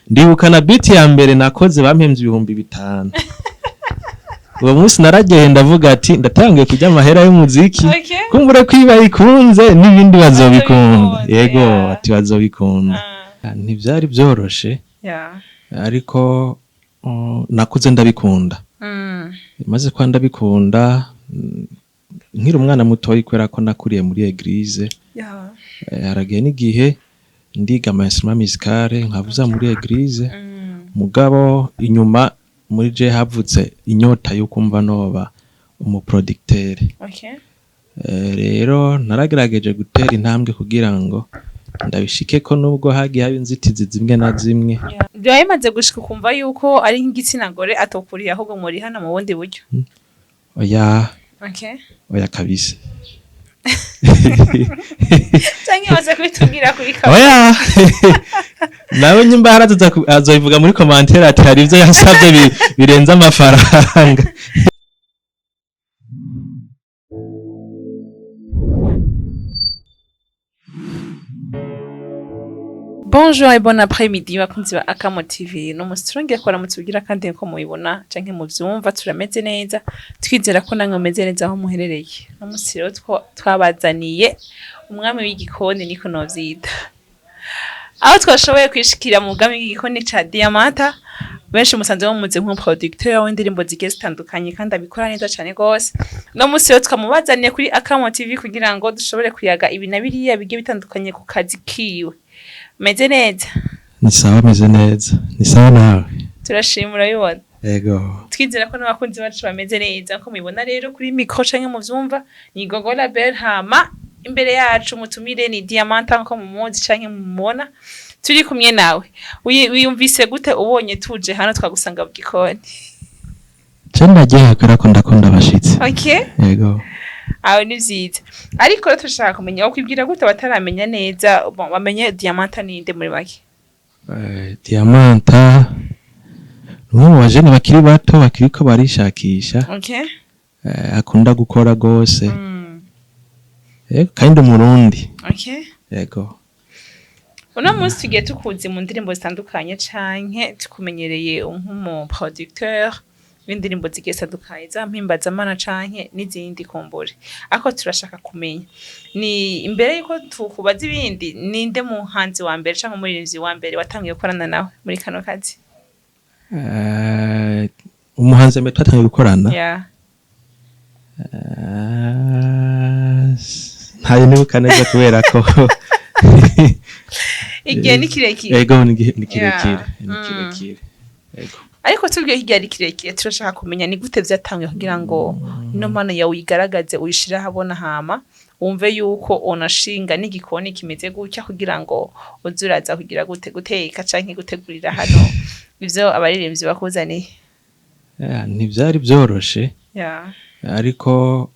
Ndibuka na beat ya mbere nakoze bampemvye 5000. Uwo munsi naragenda ndavuga ati ndatangiye kurya amahera y'umuziki. Kumbure ko iba ikunze n'ibindi bazobikunda. Bazobikunda, Yego, ati bazobikunda. Ntivyari vyoroshe, ariko nakuze ndabikunda. Maze kuba ndabikunda, nkiri umwana mutoyi, kubera ko nakuriye muri église, haragiye n'igihe ndiga ama instrument musical nkavuza muri église. Mugabo inyuma muri je havutse inyota yo kumva noba umuproducteur. Rero naragerageje gutera intambwe kugira ngo ndabishike ko, nubwo hagiye haba inzitizi zimwe na zimwe. Byaba bimaze gushika ukumva yuko ari nk'igitsina gore atokuriye, ahubwo muri hano mu bundi buryo? Oya. Oya kabisa. Canke maze kubitubwira kuri kamera? Oya, nawe nyimba haraza azobivuga muri commentaire ati hari ivyo yansavye birenze amafaranga. Bonjour et bon après-midi bakunzi ba Akamo TV. No musi turongeye kubaramutsa ugira kandi nko mubibona canke muvyumva turameze neza, twizera ko namwe mumeze neza aho muherereye. No musi rero twabazaniye umwami w'igikoni, niko novyita, aho twashoboye kwishikira mu bwami bw'igikoni ca Diamanta. Benshi musanze bamuzi nk'umuproducteur w'indirimbo zigiye zitandukanye kandi abikora neza cane gose. No musi rero twamubazaniye kuri Akamo TV kugira ngo dushobore kuyaga ibi na biriya bigiye bitandukanye ku kazi kiwe. Meze neza? Ni sawa, meze neza, ni sawa nawe? Turashima, urabibona. Yego. Twizera ko n'abakunzi bacu bameze neza. Nko mubibona rero kuri micro canke muvyumva ni Gogo Label, hama imbere yacu mutumire ni Diamanta nko mumuzi canke mumubona turi kumwe nawe. Wiyumvise gute ubonye tuje hano twagusanga mu gikoni? Je ndaryohewe kubera ko ndakunda abashitsi. Yego. Aho ni vyiza, ariko rero turashaka kumenya wokwibwira gute bataramenya neza, bon, bamenye Diamanta ninde muri make? Diamanta ni umwe mu bajene bakiri bato bakiriko barishakisha, akunda gukora gose. Yego, kandi umurundi. Yego. Uno munsi tugiye tukuzi mu ndirimbo zitandukanye canke tukumenyereye nk'umu producteur w'indirimbo zigiye zitandukanye za mpimbazamana canke n'izindi kumbure, ariko turashaka kumenya ni imbere yuko tukubaza ibindi, ninde muhanzi wa mbere canke umuririmbyi wa mbere watangiye gukorana nawe muri kano kazi? Umuhanzi mbere twatangiye gukorana, ntayo nibuka neza kubera ko Igihe ni kirekire. Yego, ni kirekire. Ni kirekire, yego. Ariko tubwiye ko igihe ari kirekire, turashaka kumenya ni gute vyatangiye kugira ngo ino mpano yawe uyigaragaze, uyishire ahabona, hama wumve yuko unashinga n'igikoni kimeze gutya kugira ngo uze uraza kugira gute, guteka canke gutegurira hano ivyo abaririmbyi bakuzaniye. Ntivyari vyoroshe, ariko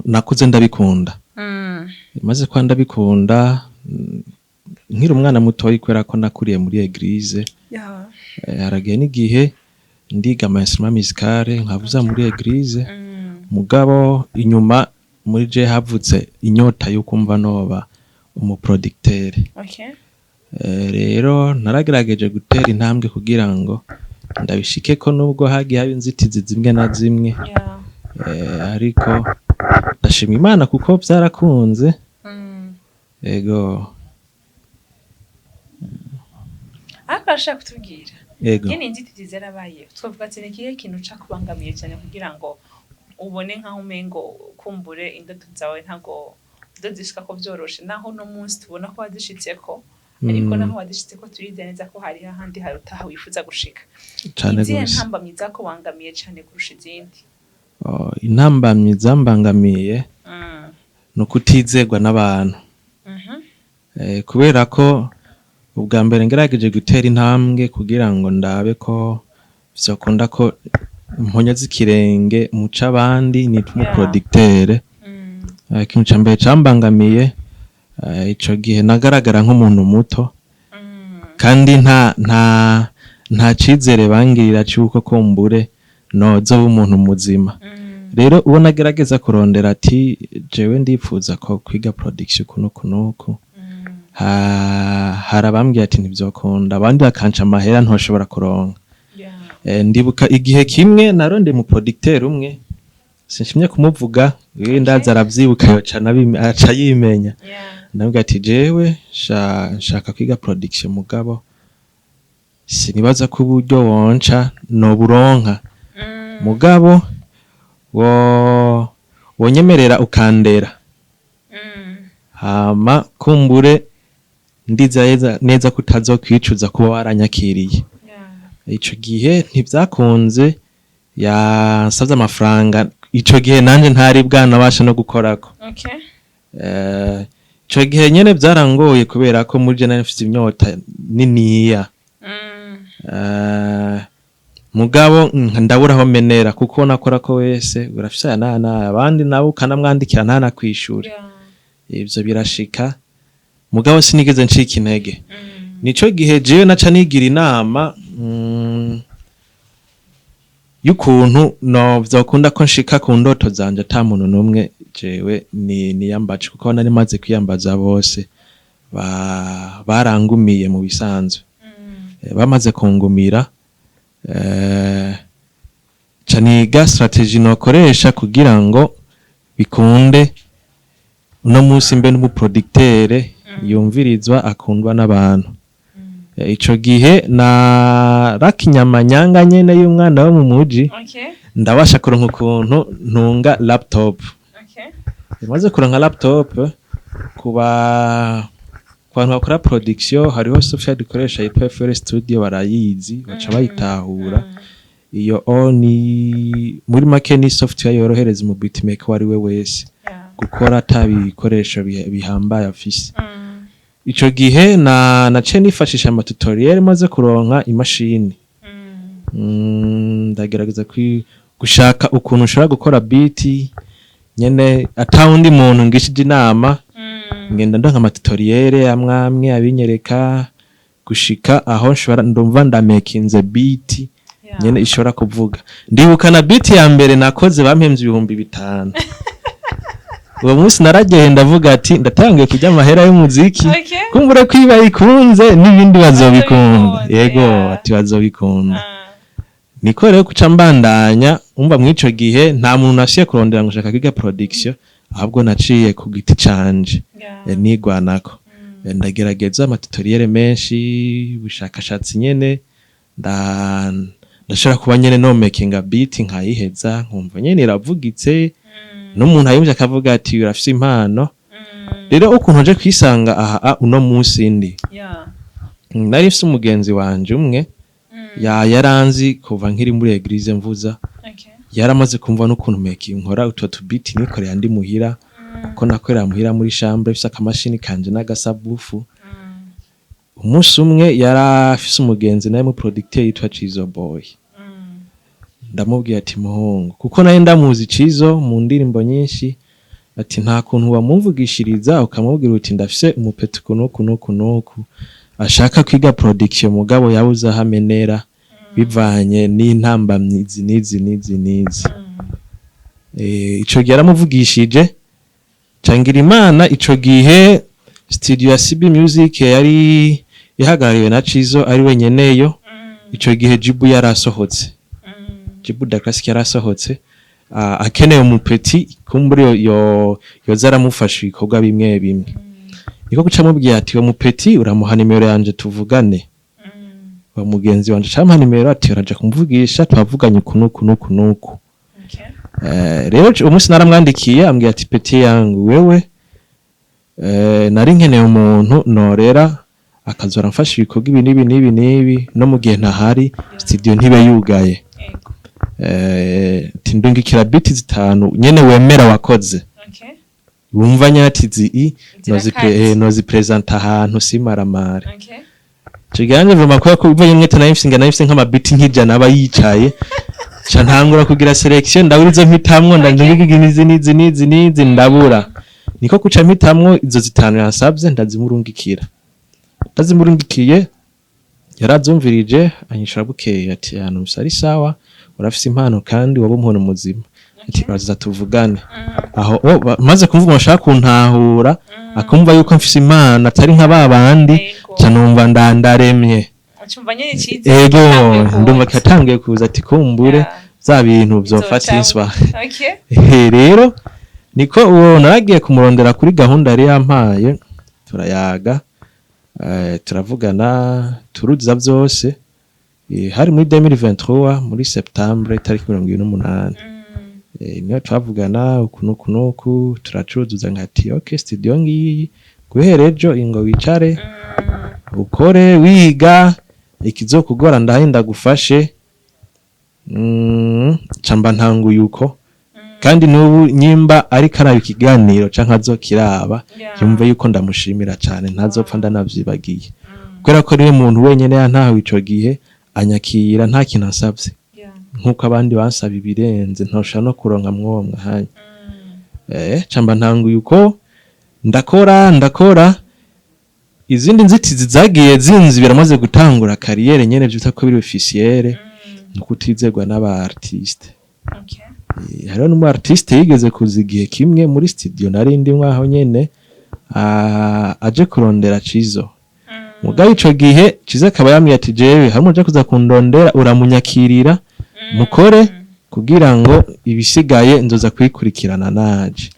nakuze ndabikunda. Maze kuba ndabikunda, nkiri umwana mutoyi, kubera ko nakuriye muri église, haragiye n'igihe ndiga ama instrument musical nkavuza muri église. Mugabo inyuma muri je havutse inyota yo kumva noba umuproducteur. Rero naragerageje gutera intambwe kugira ngo ndabishike ko, nubwo hagiye haba inzitizi zimwe na zimwe. Ariko ndashima Imana kuko vyarakunze. Yego. Ariko arashaka kutubwira nyene inzitizi zarabaye, twavuga ati ni ikihe kintu cakubangamiye cyane kugira ngo ubone nkaho umengo kumbure indoto zawe ntabwo uzozishika ko vyoroshe, naho uno munsi tubona ko wazishitseko, ariko naho wazishitseko turizeye neza ko hari ahandi harutaha wifuza gushika. Cane Izihe gose. ntambamyi zakubangamiye cane kurusha izindi? Oh, intambamyi zambangamiye ni ukutizerwa n'abantu. Kubera ko ubwa mbere ngerageje gutera intambwe kugira ngo ndabe ko vyokunda ko mponyoza ikirenge muca abandi nitwa umuproducteur. Ikintu ca mbere cambangamiye, ico gihe nagaragara nk'umuntu muto kandi nta cizere bangirira c'uko kumbure nozoba umuntu muzima. Rero uwo nagerageza kurondera ati jewe ndipfuza ko kwiga production uku n'uku n'uku. Hari abambwiye ati ntivyokunda, abandi bakanca amahera ntoshobora kuronka. Ndibuka igihe kimwe narondeye mu producteur umwe, sinshimye kumuvuga, wewe ndaza aravyibuka, yoca aca yimenya. Ndamubwira ati jewe nshaka kwiga production, mugabo sinibaza ko uburyo wonca noburonka, mugabo wo wonyemerera ukandera, hama kumbure ndiza neza ko utazokwicuza kuba waranyakiriye. Ico gihe ntivyakunze, yansavye amafaranga ico gihe nanje ntari bwanabasha no gukorako. Ico gihe nyene vyarangoye kubera ko muri je nari mfise inyota niniya. Mugabo ndabura aho menera, kuko nakora ko wese urafise aya n'aya n'aya, abandi nabo ukanamwandikira ntanakwishure. Ivyo birashika, mugabo sinigeze ncika intege. Nico gihe jewe naca nigira inama y'ukuntu no vyokunda ko nshika ku ndoto zanje ata muntu n'umwe jewe ni niyambaje, kuko nari maze kwiyambaza bose barangumiye mu bisanzwe. Bamaze kungumira, ca niga stratégie nokoresha kugira ngo bikunde uno munsi mbe n'umuproducteur yumvirizwa, akundwa n'abantu. Ico gihe narakinyamanyanga nyene y'umwana wo mu muji, ndabasha kuronka ukuntu ntunga laptop. Maze kuronka laptop, ku bantu bakora production hariho software dukoresha yitwa FL Studio, barayizi baca bayitahura. Iyo o ni muri make ni software yorohereza umu beatmaker uwo ari we wese gukora ata bikoresho bihambaye afise. Ico gihe na naciye nifashisha ama tutoriel maze kuronka imashini. Ndagerageza gushaka ukuntu ushobora gukora beat nyene ata wundi muntu ngishije inama. Ngenda ndonka ama tutoriel amwe amwe abinyereka, gushika aho nshobora ndumva ndamekinze beat nyene ishobora kuvuga. Ndibuka na beat ya mbere nakoze bampemvye 5000. Uwo munsi naragenda ndavuga ati ndatangiye kurya amahera y'umuziki. Kumbure ko iba ikunze n'ibindi bazobikunda. Bazobikunda, yego. Ati bazobikunda. Niko rero kuca mbandanya. Umva, mw'ico gihe nta muntu nasiye kurondera ngo nshaka kwiga production, ahubwo naciye ku giti canje. Nigwanako. Ndagerageza ama tutoriel menshi, ubushakashatsi nyene, ndashobora kuba nyene no making a beat nkayiheza, nkumva nyene iravugitse, n'umuntu ayumvye akavuga ati urafise impano. Rero ukuntu nje kwisanga aha uno munsi ndi, nari mfise umugenzi wanje umwe ya yaranzi kuva nkiri muri église mvuza. Yaramaze kumva n'ukuntu making nkora utwo tubiti nikorera ndi muhira, kuko nakorera muhira muri chambre mfise akamashini kanje n'agasabwoofer. Umunsi umwe yarafise umugenzi nawe mu producteur yitwa Cizo Boy. Ndamubwiye ati muhungu, kuko nawe ndamuzi Cizo mu ndirimbo nyinshi, ati nta kuntu wamumvugishiriza ukamubwira uti ndafise umupeti uku n'uku n'uku n'uku ashaka kwiga production, mugabo yabuze aho amenera bivanye n'intambamyi izi n'izi n'izi n'izi. Ico gihe yaramuvugishije, cangira Imana ico gihe studio ya CB Music yari ihagarariwe na Cizo ari wenyeneyo. Ico gihe Jibu yarasohotse, Jibu da Classic yarasohotse, akeneye umupeti kumbure yo yoza aramufasha ibikorwa bimwe bimwe. Niko guca mubwiye ati uwo mupeti uramuha nimero yanje tuvugane. Wa mugenzi wanje campa nimero, ati uraja kumuvugisha, twavuganye uku nuku nuku nuku. Rero umunsi naramwandikiye, ambwira ati petit yangu wewe, nari nkeneye umuntu norera akazora amfasha ibikorwa ibi n'ibi n'ibi n'ibi, no mu gihe ntahari studio ntibe yugaye. Ati ndungikira beat zitanu nyene wemera wakoze, wumva nyene ati zi Zirakaze. Nozipresenta ahantu simaramare. Ico gihe nanje vraiment kubera ko ivanye umwete nari mfise, nari mfise nk'amabiti nk'ijana aba yicaye, ca ntangura kugira sélection, ndabura izo mpitamwo, ndandungika izi n'izi n'izi n'izi, ndabura. Niko kuca mpitamwo izo zitanu yansavye, ndazimurungikira. Ndazimurungikiye, yarazumvirije, anyishura bukeye ati ahantu ari sawa, urafise impano kandi waba umuntu muzima. Ati uraza tuvugane aho. Oh, maze kumva umuntu ashaka kuntahura, akumva yuko mfise impano atari nka ba bandi, ca numva ndandaremye. Ucumva nyene icizere Ego. gitanguye kuza. Ndumva katanguye kuza, ati kumbure za bintu vyofatiswa. Rero niko uwo naragiye kumurondera kuri gahunda yari yampaye, turayaga, turavugana, turuzuza byose. Hari muri 2023, muri septembre, tariki 28. Niyo twavugana uku nuku nuku, turacuzuza, nkati okay, studio ngiyi, guhera ejo ingo wicare ukore, wiga, ikizokugora ndahe ndagufashe. Camba ntanguye uko, kandi n'ubu nyimba ariko araba ikiganiro canke azokiraba, yumve yuko ndamushimira cane, ntazopfa ndanavyibagiye, kubera ko niwe muntu wenyene yantawe ico gihe, anyakira nta kintu ansavye, nk'uko abandi bansaba ibirenze ntoshobora no kuronka mw'uwo mwanya. Camba ntanguye uko, ndakora, ndakora. Izindi nzitizi zagiye zinzibira maze gutangura carrière nyene vyita ko biri officielle, ni ukutizerwa n'aba artiste. Hariho n'umu artiste yigeze kuza igihe kimwe muri studio nari ndimwo aho nyene, aje kurondera Cizo. Mugabo ico gihe Cizo akaba yambwiye ati jewe hamwe uje kuza kundondera, uramunyakirira mukore, kugira ngo ibisigaye nzoza kwikurikirana naje.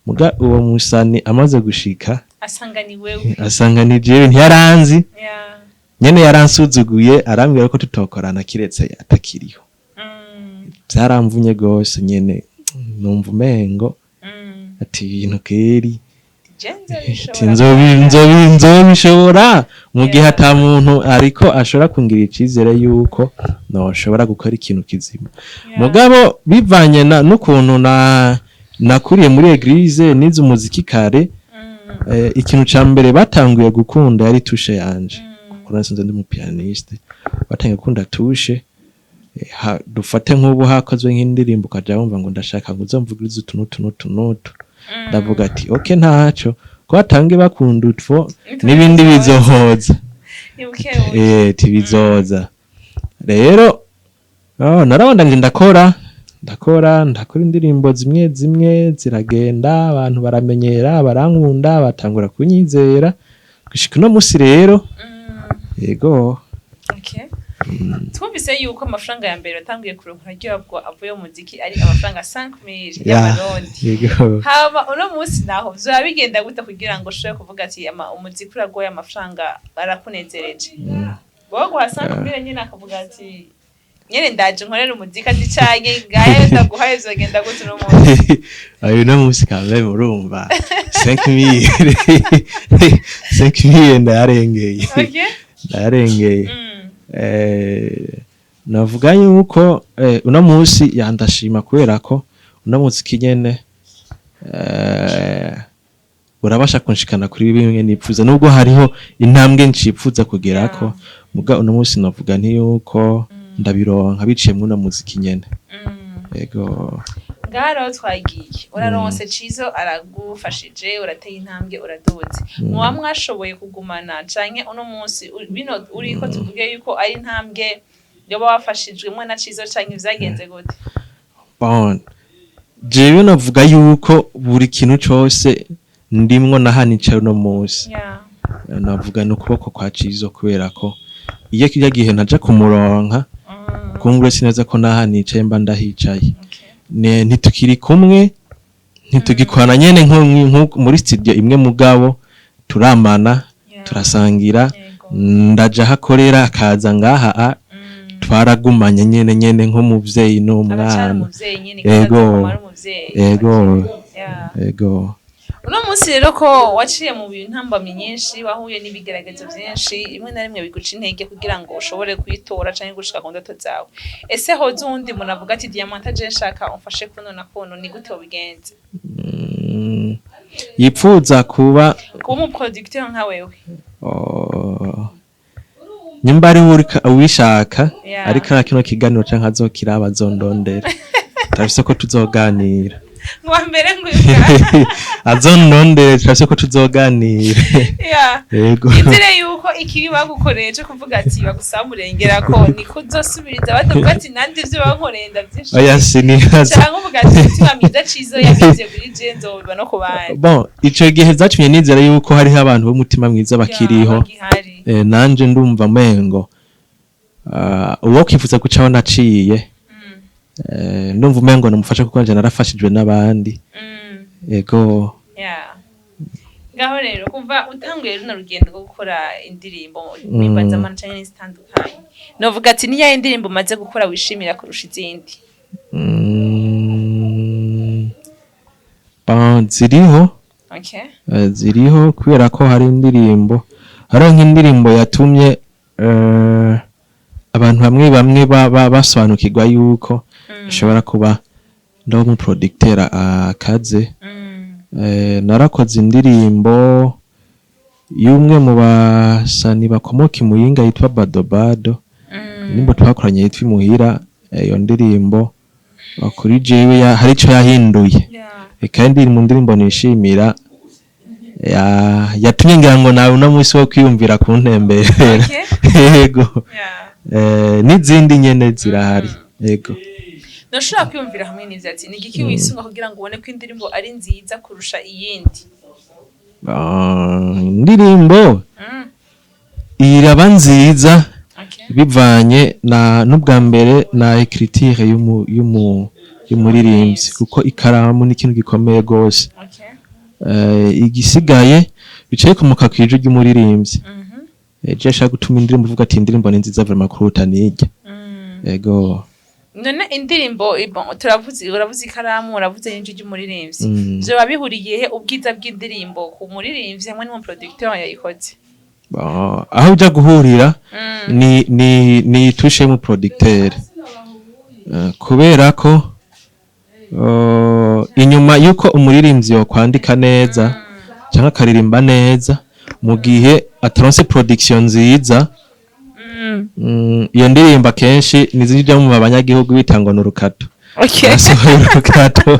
Muga uwo musani amaze gushika, asanga ni wewe. Asanga ni jewe, ntiyaranzi. Nyene yaransuzuguye, arambwira ko tutokorana kiretse atakiriho. Vyaramvunye gose nyene, numva umengo ati ibintu keri Je ati nzobishobora. Nzobishobora mu gihe ata muntu ariko ashobora kungira icizere yuko noshobora gukora ikintu kizima. Mugabo bivanye na n'ukuntu na nakuriye muri église, nize umuziki kare, ikintu ca mbere batanguye gukunda yari touche yanje, kuko nasanze ndi umupianiste. Batanguye gukunda touche. Dufate nk'ubu hakozwe nk'indirimbo, ukaja wumva ngo ndashaka ngo uzomvugirize utu n'utu n'utu n'utu, ndavuga ati ok, ntaco, ko batangiye bakunda utwo, n'ibindi bizohoza. Ni buke buke. Tibizoza rero. Oh, narabandanyije, ndakora, ndakora, ndakora indirimbo zimwe zimwe ziragenda, abantu baramenyera, barankunda, batangura kunyizera gushika uno musi rero. Yego. Okay. Twumvise yuko amafaranga ya mbere watanguye kuronka aryohabwa avuye mu muziki ari amafaranga 5000 y'amarundi. Yego. Hama uno munsi naho vyoba bigenda gute kugira ngo ushobore kuvuga ati umuziki uragoye, amafaranga arakunezereje? Wowe guha 5000 nyene akavuga ati nyene ndaje nkorera umuziki, ati canke ngaye ndaguhaye, vyogenda gute uno munsi? Ayo uno munsi kambe murumva 5000, 5000 ndayarengeye. Ndayarengeye. Navuga yuko uno munsi yandashima, kubera ko uno munsi kinyene urabasha kunshikana kuri bimwe nipfuza, nubwo hariho intambwe ncipfuza kugerako. Muga uno munsi navuga nti yuko ndabironka biciye muri uno muziki nyene. Yego. Ngaha rero twagiye, uraronse, Cizo aragufashije, urateye intambwe, uraduze. Muba mwashoboye kugumana canke uno munsi bino uriko tuvuge yuko ari intambwe yoba wafashijwemwo na Cizo, canke vyagenze gute? Bon, jewe navuga yuko buri kintu cose ndimwo na hano icaye uno munsi, navuga ni ukuboko kwa Cizo, kubera ko iyo kirya gihe ntaja kumuronka, kumbure sineza ko naha nicaye mba ndahicaye. Ntitukiri kumwe, ntitugikorana nyene nko muri studio imwe, mugabo turamana, turasangira. Ndaja aho akorera, akaza ngaha a twaragumanye nyene nyene nk'umuvyeyi aracari n'umwana. Umuvyeyi nyene. Yego. Kandi ari umuvyeyi. Yego. Yego. Uno munsi rero ko waciye mu ntambamyi nyinshi, wahuye n'ibigeragezo byinshi, rimwe na rimwe biguca intege kugira ngo ushobore kuyitora canke gushika ku ndoto zawe, ese hoza uwundi muntu avuga ati Diamanta, je nshaka umfashe kuno na kuno, ni gute wobigenza? Yipfuza kuba kuba umuproducteur nka wewe. Oh, nyimba ari ubishaka, ariko ara kino kiganiro canke azokiraba, azondondera, turafise ko tuzoganira. Ngo mbere ngo Azonondere, turase ko tuzoganira. Yego. Nizere yuko ikibi bagukoreye cyo kuvuga ati bagusaba umurengera ko niko uzosubiriza, batavuga ati nandi ivyo bankoreye ndavyishimiye. Oya, sinibaza. Canke uvuga ati umutima mwiza cizo yagize kuri je nzobiba no ku bandi. Bon, ico gihe vyatumye nizera yuko hariho abantu b'umutima mwiza bakiriho. Bagihari. Nanje ndumva mengo uwo kwifuza gucaho naciye, ndumva umengo namufasha kuko nanje narafashijwe n'abandi. Ego. Yeah. Ngaho rero kuva utanguye runo rugendo rwo gukora indirimbo mpimbazamana canke n'izitandukanye, novuga ati niyahe indirimbo umaze gukora wishimira kurusha izindi? Bon, ziriho. Ziriho kubera ko hari indirimbo, hariho nk'indirimbo yatumye abantu bamwe bamwe basobanukirwa yuko ashobora kuba ndi umuproducteur akaze. Narakoze indirimbo y'umwe mu basani bakomoka i Muyinga yitwa Bado Bado. Indirimbo twakoranye yitwa Imuhira. Iyo ndirimbo kuri jewe hari ico yahinduye. Kandi iri mu ndirimbo nishimira yatumye ngira ngo nawe uno munsi wo kwiyumvira kuntemberera. Yego. N'izindi nyene zirahari, yego. Ntushobora kwiyumvira hamwe n'ivyo ati ni igiki wisunga kugira ngo ubone ko indirimbo ari nziza kurusha iyindi? Ah, indirimbo iraba nziza bivanye na n'ubwa mbere na écriture y'umuririmbyi, kuko ikaramu ni ikintu gikomeye gose. Igisigaye bicaye bikomoka kw'ijwi ry'umuririmbyi. Je ashaka gutuma indirimbo uvuga ati indirimbo ni nziza vraiment kuruta nirya. Ego. None indirimbo bon, turavuze, uravuze ikaramu, uravuze n'ijwi ry'umuririmbyi, vyoba bihuriye he ubwiza bw'indirimbo ku muririmbyi hamwe n'umuproducteur yayikoze? Bon, aho uja guhurira ni touche y'umuproducteur. Kubera ko inyuma yuko umuririmbyi yokwandika neza cyangwa akaririmba neza, mu gihe ataronse production nziza, iyo ndirimbo akenshi nizijya mu banyagihugu bitangwa n'urukato. Basohoye urukato.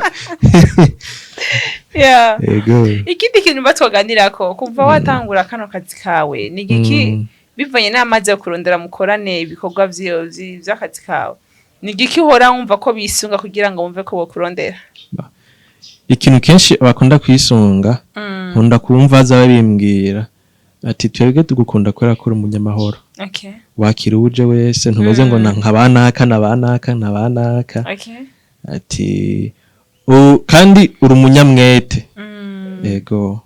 Yego. Ikindi kintu batwoganirako, kuva watangura kano kazi kawe, ni igiki, bivanye n'amazi yo kurondera mukorane ibikorwa vy'akazi kawe, ni igiki uhora wumva ko bisunga kugira ngo wumve ko bokurondera? Ikintu kenshi bakunda kwisunga, nkunda kumva aza babimbwira ati twebwe tugukunda kubera ko uri umunyamahoro, wakira uje wese, ntumeze ngo na nka banaka na banaka na banaka. Ati kandi uri umunyamwete. Yego.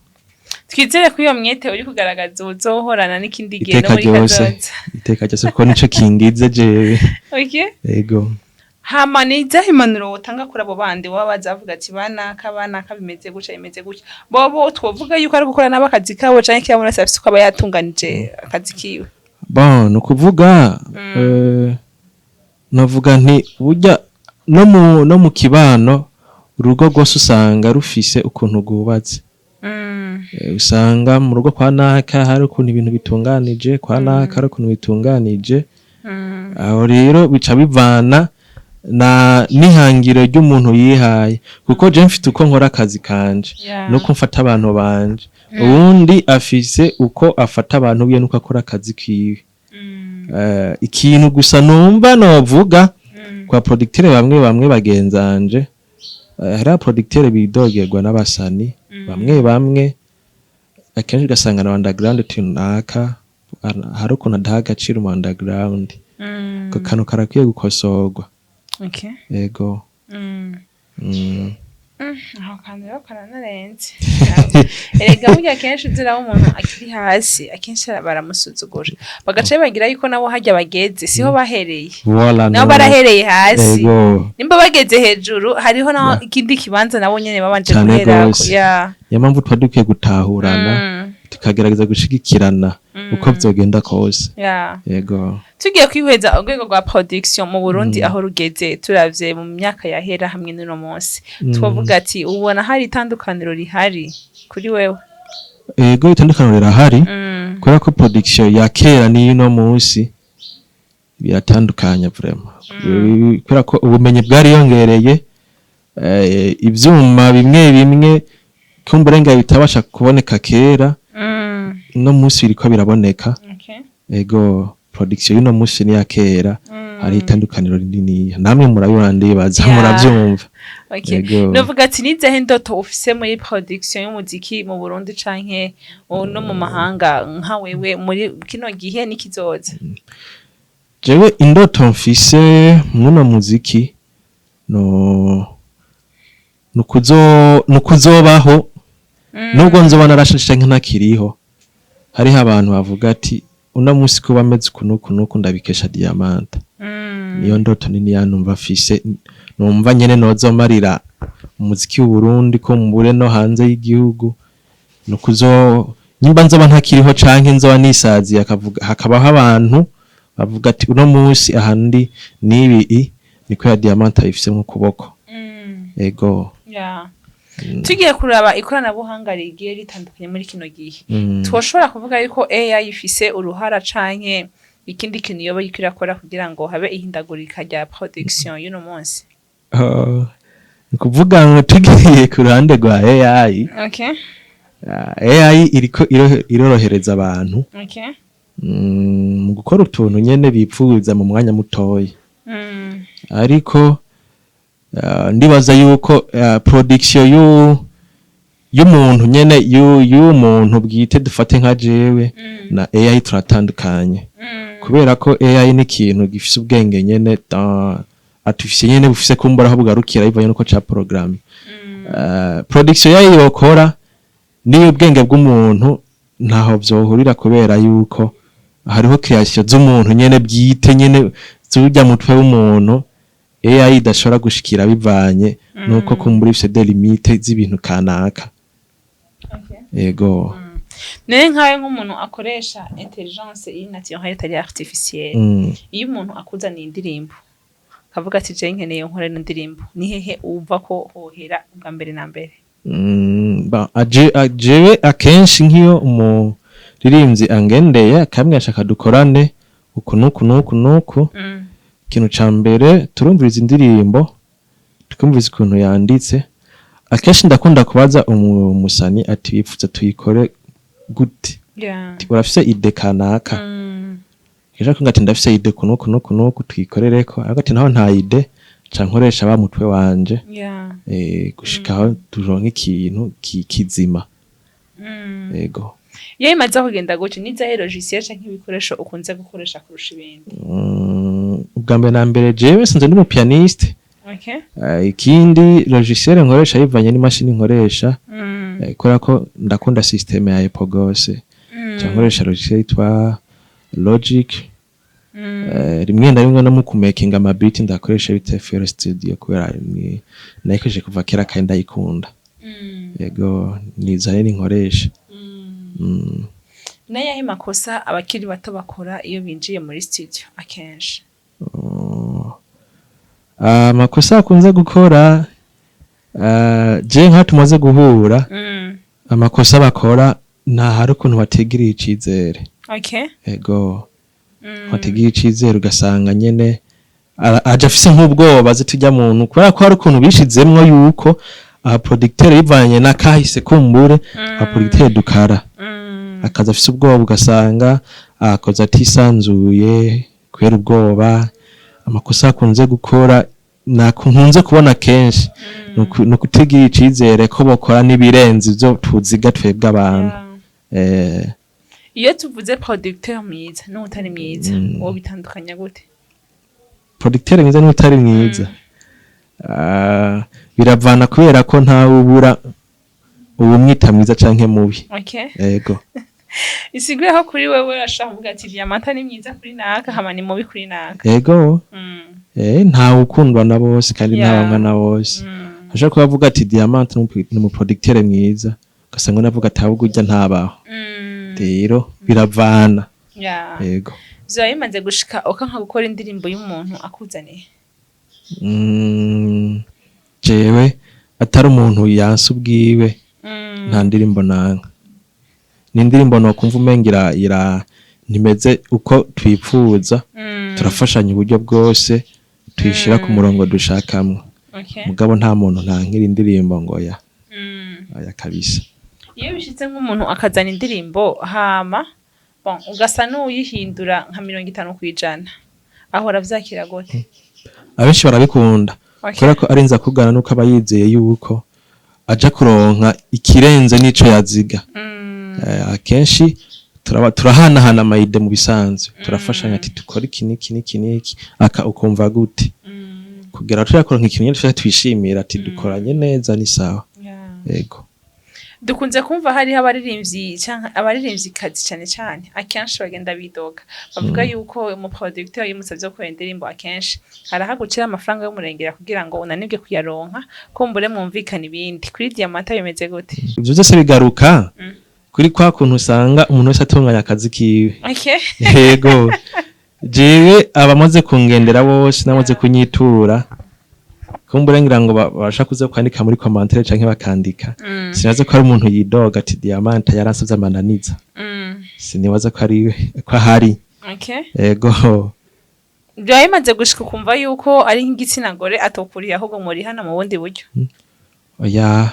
Twizere ko iyo mwete uri kugaragaza uzohorana n'ikindi gihe no Iteka muri ryose. kazoza. Iteka ryose, kuko nico kingize jewe. Yego. Hama ni izahe impanuro wotanga kuri abo bandi baba bazavuga ati banaka banaka bimeze gutya, bimeze gutya, bobo twovuga yuko ari gukora nabo akazi kabo canke kila muntu wese afise uko aba yatunganije akazi kiwe? Bon, ni ukuvuga navuga nti burya no mu kibano urugo rwose usanga rufise ukuntu rwubatse. Usanga mu rugo kwa naka hari ukuntu ibintu bitunganije, kwa naka hari ukuntu bitunganije. Aho rero bica bivana na n'ihangiro ry'umuntu yihaye, kuko je mfite uko nkora akazi kanje nuko mfata abantu banje, uwundi afise uko afata abantu biwe nuko akora akazi kiwe. Ikintu gusa numva novuga kwa producteur bamwe bamwe bagenzanje, hari producteur bidogerwa n'abasani bamwe bamwe, akenshi ugasanga na underground tunaka hari ukuntu adaha agaciro mu underground. Ako kantu karakwiye gukosorwa. Yego. Aho kantu rero karanarenze. Erega burya akenshi uziraho umuntu akiri hasi, akenshi baramusuzugura, bagaca bibagira yuko nabo harya bageze siho bahereye. Voilà. Nabo barahereye hasi. Nimba bageze hejuru, hariho naho ikindi kibanza nabo nyene babanje Cane guherako. gose. Niyo mpamvu tuba dukwiye gutahurana, tukagerageza gushigikirana uko vyogenda kose. Yego. Tugiye kwihweza urwego rwa production mu Burundi aho rugeze, turavye mu myaka yahera hamwe n'uno munsi, twavuga ati ubona hari itandukaniro rihari kuri wewe? Ego, itandukaniro rirahari, kubera ko production ya kera n'iy'uno munsi biratandukanye vraiment, kubera ko ubumenyi bwariyongereye. Ivyuma bimwe bimwe kumburenga bitabasha kuboneka kera, no munsi biriko biraboneka. Ego, production y'uno munsi n'iya kera hari itandukaniro rinini, namwe murabibona, ndibaza. Muravyumva. Ego. Novuga ati nizehe ndoto ufise muri production y'umuziki mu Burundi canke no mu mahanga, nka wewe muri kino gihe n'ikizoza? Jewe indoto mfise muno muziki no nukuzobaho nubwo nzoba narashashe canke ntakiriho, hariho abantu bavuga ati uno munsi kuba ameze uku nuku nuku ndabikesha Diamante. Niyo ndoto nini yanumva mfise, numva nyene nozomarira umuziki w'u Burundi ko mbure no hanze y'igihugu, nukuzo nyimba nzoba ntakiriho canke nzoba nisaziye, akavuga hakabaho abantu bavuga ati uno munsi ahandi nibi niko ya Diamante ayifise mu kuboko. Ego. Yeah. Tugiye kuraba ikoranabuhanga rigiye ritandukanye muri kino gihe, twoshobora kuvuga yuko AI ifise uruhara canke ikindi kintu yoba iriko irakora kugira ngo habe ihindagurika rya production y'uno munsi? Ni kuvuga ngo tugiye ku ruhande rwa AI, AI iriko irorohereza abantu mu gukora utuntu nyene bipfuza mu mwanya mutoya, ariko ndibaza yuko production y'umuntu nyene, y'umuntu bwite, dufate nka jewe, na AI turatandukanye, kubera ko AI ni ikintu gifise ubwenge nyene atufise nyene, bufise kumbura aho bugarukira bivanye nuko ca programme. Production yayo yokora niyo ubwenge bw'umuntu ntaho vyohurira, kubera yuko hariho création z'umuntu nyene bwite nyene zurya mutwe w'umuntu AI idashobora gushikira, bivanye nuko kumbura ifise des limites z'ibintu kanaka. Ego. None nkawe nk'umuntu akoresha intelligence iri naturelle itari artificielle, iyo umuntu akuzaniye indirimbo akavuga ati je nkeneye nkore ino ndirimbo, ni hehe wumva ko hohera ubwa mbere na mbere? Ba, jewe akenshi nk'iyo umuririmbyi angendeye akambwira ashaka dukorane uku nuku nuku nuku, ikintu ca mbere turumviriza indirimbo, tukumviriza ukuntu yanditse. Akenshi ndakunda kubaza umusani ati wipfuza tuyikore gute? Ati urafise idée kanaka? Ejo akambwira ati ndafise idée uku nuku nuku nuku tuyikorereko, ariko ati naho nta idée, ca nkoresha wa mutwe wanje gushika aho turonka ikintu kizima. Ego. Iyo bimaze kugenda gutyo, nizahe logiciel canke ibikoresho ukunze gukoresha kurusha ibindi? Ubwa mbere na mbere jewe sinze ndi umupianiste. Ikindi logiciel nkoresha bivanye n'imashini nkoresha, kubera ko ndakunda système ya Apple gose, ca nkoresha logiciel yitwa Logic. Rimwe na rimwe no mu kumakinga ama beat ndakoresha bita FL Studio, kubera ni nayikoresheje kuva kera kandi ndayikunda. Yego, nizo rero nkoresha. N'ayahe makosa abakiri bato bakora iyo binjiye muri studio akenshi? Amakosa akunze gukora, je nka tumaze guhura, amakosa bakora ntahari ukuntu batigiriye icizere. Ego. Batigiriye icizere, ugasanga nyene aje afise nk'ubwoba azi tujya muntu, kubera ko hari ukuntu bishizemwo yuko aba producteur bivanye n'akahise kumbure aba producteur dukara, akaza afise ubwoba, ugasanga akoze atisanzuye kubera ubwoba. Amakosa akunze gukora nkunze kubona kenshi ni ukutigira icizere ko bokora n'ibirenze ivyo tuziga twebwe abantu. Iyo tuvuze producteur mwiza n'utari mwiza, wowe bitandukanya gute? Producteur mwiza n'utari mwiza, biravana, kubera ko ntawe ubura uwumwita mwiza canke mubi. Ego. Isiguye ko kuri wewe ashaka kuvuga ati Diamanta ni mwiza kuri naka, hama ni mubi kuri naka. Ego. Ntawe ukundwa na bose kandi ntawangwa na bose. Ashobora kuba avuga ati Diamante ni umuproducteur mwiza, ugasanga unavuga ati ahubwo urya ntabaho. Rero biravana. Ego. Vyoba bimaze gushika ukanka gukora indirimbo y'umuntu akuzaniye? Jewe atari umuntu yanse ubwiwe, nta ndirimbo nanka. Ni indirimbo nokumva umenga ira ntimeze uko twipfuza, turafashanya uburyo bwose tuyishira ku murongo dushakamwo. Mugabo nta muntu ntankira indirimbo ngo oya. Oya kabisa. Iyo bishitse nk'umuntu akazana indirimbo, hama bon, ugasa n'uyihindura nka 50%, ahora avyakira gute? Abenshi barabikunda, kubera ko arinze akugana nuko aba yizeye yuko aja kuronka ikirenze n'ico yaziga. Akenshi turahanahana ama idées mu bisanzwe, turafashanya ati dukora iki n'iki n'iki n'iki, aka ukumva gute, kugira tuja kuronka ikintu nyene tuja twishimira ati dukoranye neza, ni sawa. Yego. Dukunze kumva hariho abaririmbyi canke abaririmvyikazi cane cane, akenshi bagenda bidoga bavuga yuko umuproducteur iyo umusavye gukora indirimbo, akenshi harahagucira amafaranga y'umurengera kugira ngo unanirwe kuyaronka, kumbure mwumvikana ibindi. Kuri Diamanta bimeze gute? Ivyo vyose bigaruka kuri kwa kuntu usanga umuntu wese atunganya akazi kiwe. Yego, jewe abamaze kungendera bose namaze kunyitura, kumbure ngira ngo babasha kuza kwandika muri commentaire canke bakandika. Sinaza ko ari umuntu yidoga ati Diamanta yaransavye amananiza. Sinibaza ko ari ko ahari. Yego. Byaba bimaze gushika ukumva yuko ari nk'igitsina gore atokuriye, ahubwo muri hano mu bundi buryo? Oya.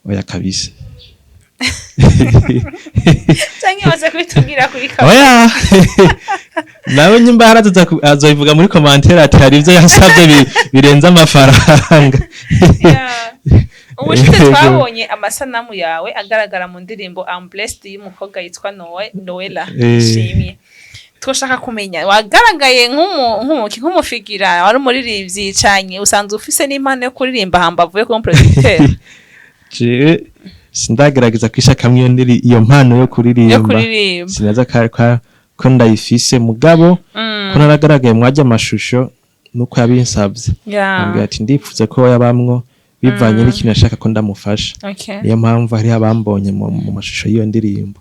Oya kabisa. Canke maze kubitubwira kuri kamera? Oya, nawe nyimba harazoza azobivuga muri commentaire ati hari ivyo yansavye birenze amafaranga. Yeah. Ubushize Yego. twabonye amasanamu yawe agaragara mu ndirimbo I'm Blessed y'umukobwa yitwa Noela. Shimye. Twoshaka kumenya, wagaragaye nk'umufigira wari umuririmbyi canye usanzwe ufise n'impano yo kuririmba hambavu yo kuba umuproducteur? Jewe sindagerageza kwishakamwo iyo ndiri iyo mpano yo kuririmba. Yo kuririmba. Sinaza ko ndayifise, mugabo ko naragaragaye mwajya amashusho nuko yabinsavye, ambwira ati ndipfuza ko yabamwo bivanye n'ikintu yashaka ko ndamufasha. Niyo mpamvu hariho abambonye mu mashusho y'iyo ndirimbo.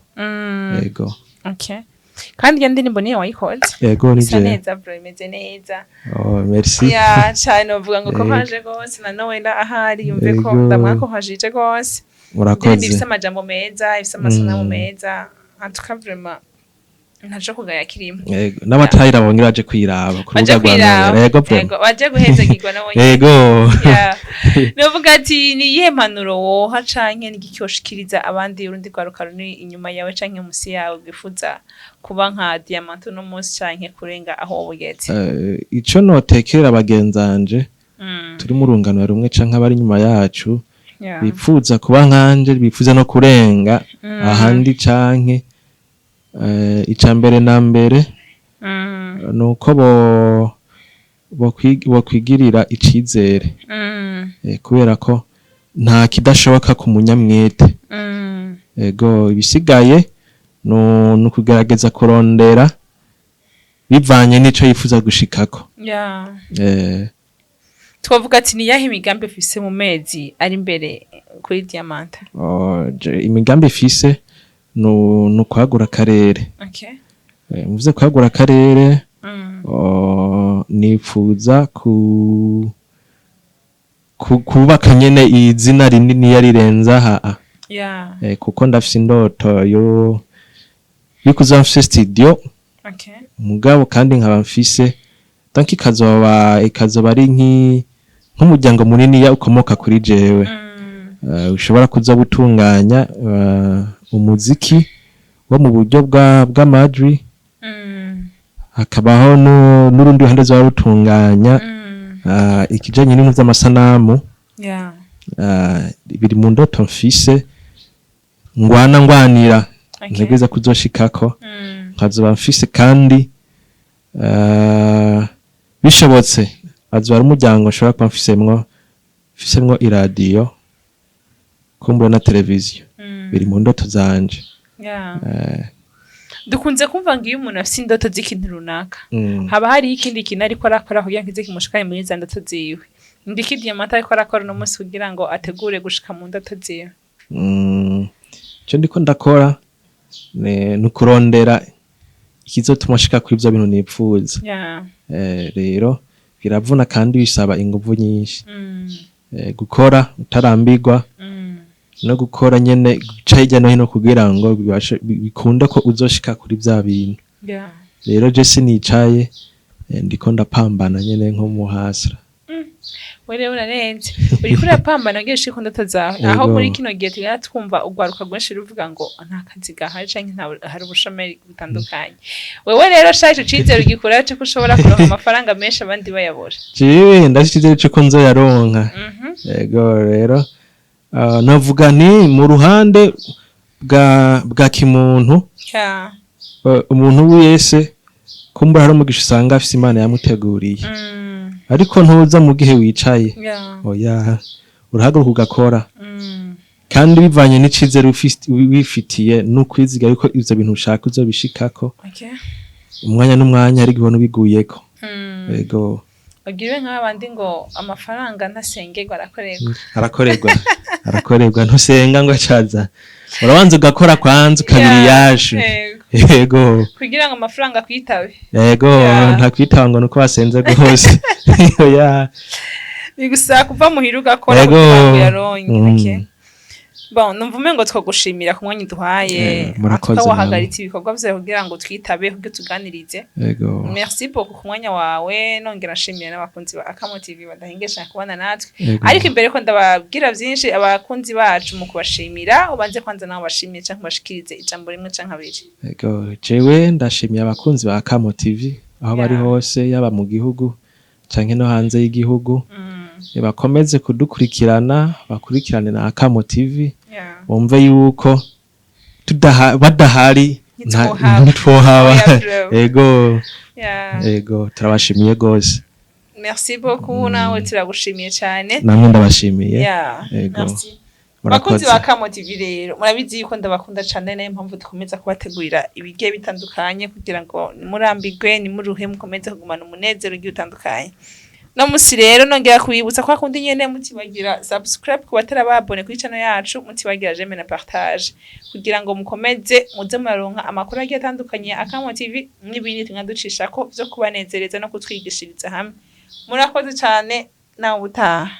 Yego. Okay. Kandi iyo ndirimbo niyo wayikoze? Yego, ni Isa jewe. neza bro, imeze neza. Oh, merci. Ya, cane uvuga ngo Yego. kohaje gose na Noella ahari yumve ko Yego. ndamwakohajije gose. Indirimbo Murakoze. ifise amajambo meza, ifise amasanamu meza. En tout cas, vraiment ntaco kugaya kirimo. Yego, n'abatayira bongera baje kwiraba ku Baje rubuga rwa kwiraba. Noella. Yego, vraiment. Yego, baje guhezagirwa nabo nyene. Yego. Yeah. Novuga ati ni iyihe mpanuro woha canke n'igiki woshikiriza abandi, urundi rwaruka ruri inyuma yawe canke musi yawe, rwifuza kuba nka Diamant uno munsi canke kurenga aho wowe ugeze? Ico notekera bagenzanje turi mu rungano rumwe canke abari inyuma yacu bipfuza kuba nkanje, bifuza no kurenga ahandi, canke ica mbere na mbere nuko bo bokwigirira icizere, kubera ko nta kidashoboka ku munyamwete. Ego, ibisigaye no ukugerageza kurondera bivanye n'ico yifuza gushikako. Twavuga ati ni yahe imigambi ufise mu mezi ari imbere kuri Diamant? Oh, imigambi ifise ni ukwagura akarere. Mvuze kwagura akarere, oh, nifuza kubaka nyene izina rinini rirenza ha, kuko ndafise indoto yo kuza mfise studio, mugabo kandi nkaba mfise, donc ikazoba ari nk'umuryango munini ya ukomoka kuri jewe, ushobora kuza gutunganya umuziki wo mu buryo bw'amajwi, hakabaho n'urundi ruhande ruzoba rutunganya ikijanye n'ibintu vy'amasanamu. Biri mu ndoto mfise ngwana ngwanira, ntegereza kuzoshikako, nkazoba mfise kandi, bishobotse azoba ari umuryango nshobora kuba mfisemwo iradiyo, kumbura na televiziyo. Biri mu ndoto zanje. Dukunze kumva ngo iyo umuntu afise indoto z'ikintu runaka, haba hariho ikindi kintu ariko arakora kugira ngo kize kimushikane muri za ndoto ziwe. Ndiki Diamant ariko arakora uno munsi kugira ngo ategure gushika mu ndoto ziwe? Ico ndiko ndakora ni ukurondera ikizotuma nshika kuri ivyo bintu nipfuza. Rero biravuna kandi bisaba inguvu nyinshi, gukora utarambirwa, no gukora nyene guca hirya no hino kugira ngo bikunde ko uzoshika kuri vya bintu. Rero je sinicaye, ndiko ndapambana nyene nko muhasira. We rero urarenze, uriko urapambana ugiye ushika ku ndoto zawe, aho Yego. muri kino gihe tugenda twumva urwaruka rwinshi ruvuga ngo nta kazi gahari canke hari ubushomeri butandukanye. Wewe rero sha, ico cizere ugikura co ko ushobora kuronka amafaranga menshi abandi bayabura? Jewe ndafite icizere c'uko nzoyaronka. Yego, rero navuga nti mu ruhande bwa kimuntu, umuntu wese kumbura hari umugisha usanga afise Imana yamuteguriye, ariko ntuza mu gihe wicaye. Oya, urahaguruka ugakora, kandi bivanye n'icizere wifitiye n'ukwiziga yuko ivyo bintu ushaka uzobishikako, umwanya n'umwanya hari igihe ubona ubiguyeko. Yego. Bagiriwe nk'abandi ngo amafaranga ntasengerwa, arakorerwa. Arakorerwa, arakorerwa. Ntusenga ngo acaza, urabanza ugakora kwanza ukabira iyashu. Yego. Kugira ngo amafaranga akwitabe. Yego. Nta kwitanga nuko wasenze rwose, oya. Bigusaba kuva muhira ugakora kugira ngo uyaronke. Okay. Bon, numva umengo twogushimira ku mwanya uduhaye. Murakoze. Atuka wahagaritse ibikorwa vyawe kugira ngo twitabe, kugira tuganirize. Yego. Merci beaucoup ku mwanya wawe. Nongera nshimira n'abakunzi ba Akamo TV badahengesha kubana natwe. Yego. Ariko imbere ko ndababwira vyinshi abakunzi bacu, mu kubashimira ubanze kwanza nawe bashimiye canke ubashikirize ijambo rimwe canke abiri. Yego, jewe ndashimiye abakunzi ba Akamo TV aho bari hose, yaba mu gihugu canke no hanze y'igihugu. Bakomeze kudukurikirana, bakurikirane na Akamo TV, bumve yuko badahari Ntitwohaba. Ntitwohaba. Oya, bro. Yego. Yego, turabashimiye gose. Merci beaucoup, nawe turagushimiye cyane. Namwe ndabashimiye. Yego. Merci. Murakoze. Bakunzi ba Kamo TV rero, murabizi yuko ndabakunda cane, nayo mpamvu dukomeza kubategurira ibigiye bitandukanye kugira ngo nimurambirwe, nimuruhe, mukomeze kugumana umunezero ugiye utandukanye. No musi rero nongera kubibutsa kwa kundi nyene: mutibagira subscribe ku batara babone kuri channel yacu, mutibagira j'aime na partage, kugira ngo mukomeze muze muraronka amakuru agiye atandukanye ya Akamo TV n'ibindi tumwe ducishako vyo kubanezereza no kutwigishiriza hamwe. Murakoze cane, nawe ubutaha.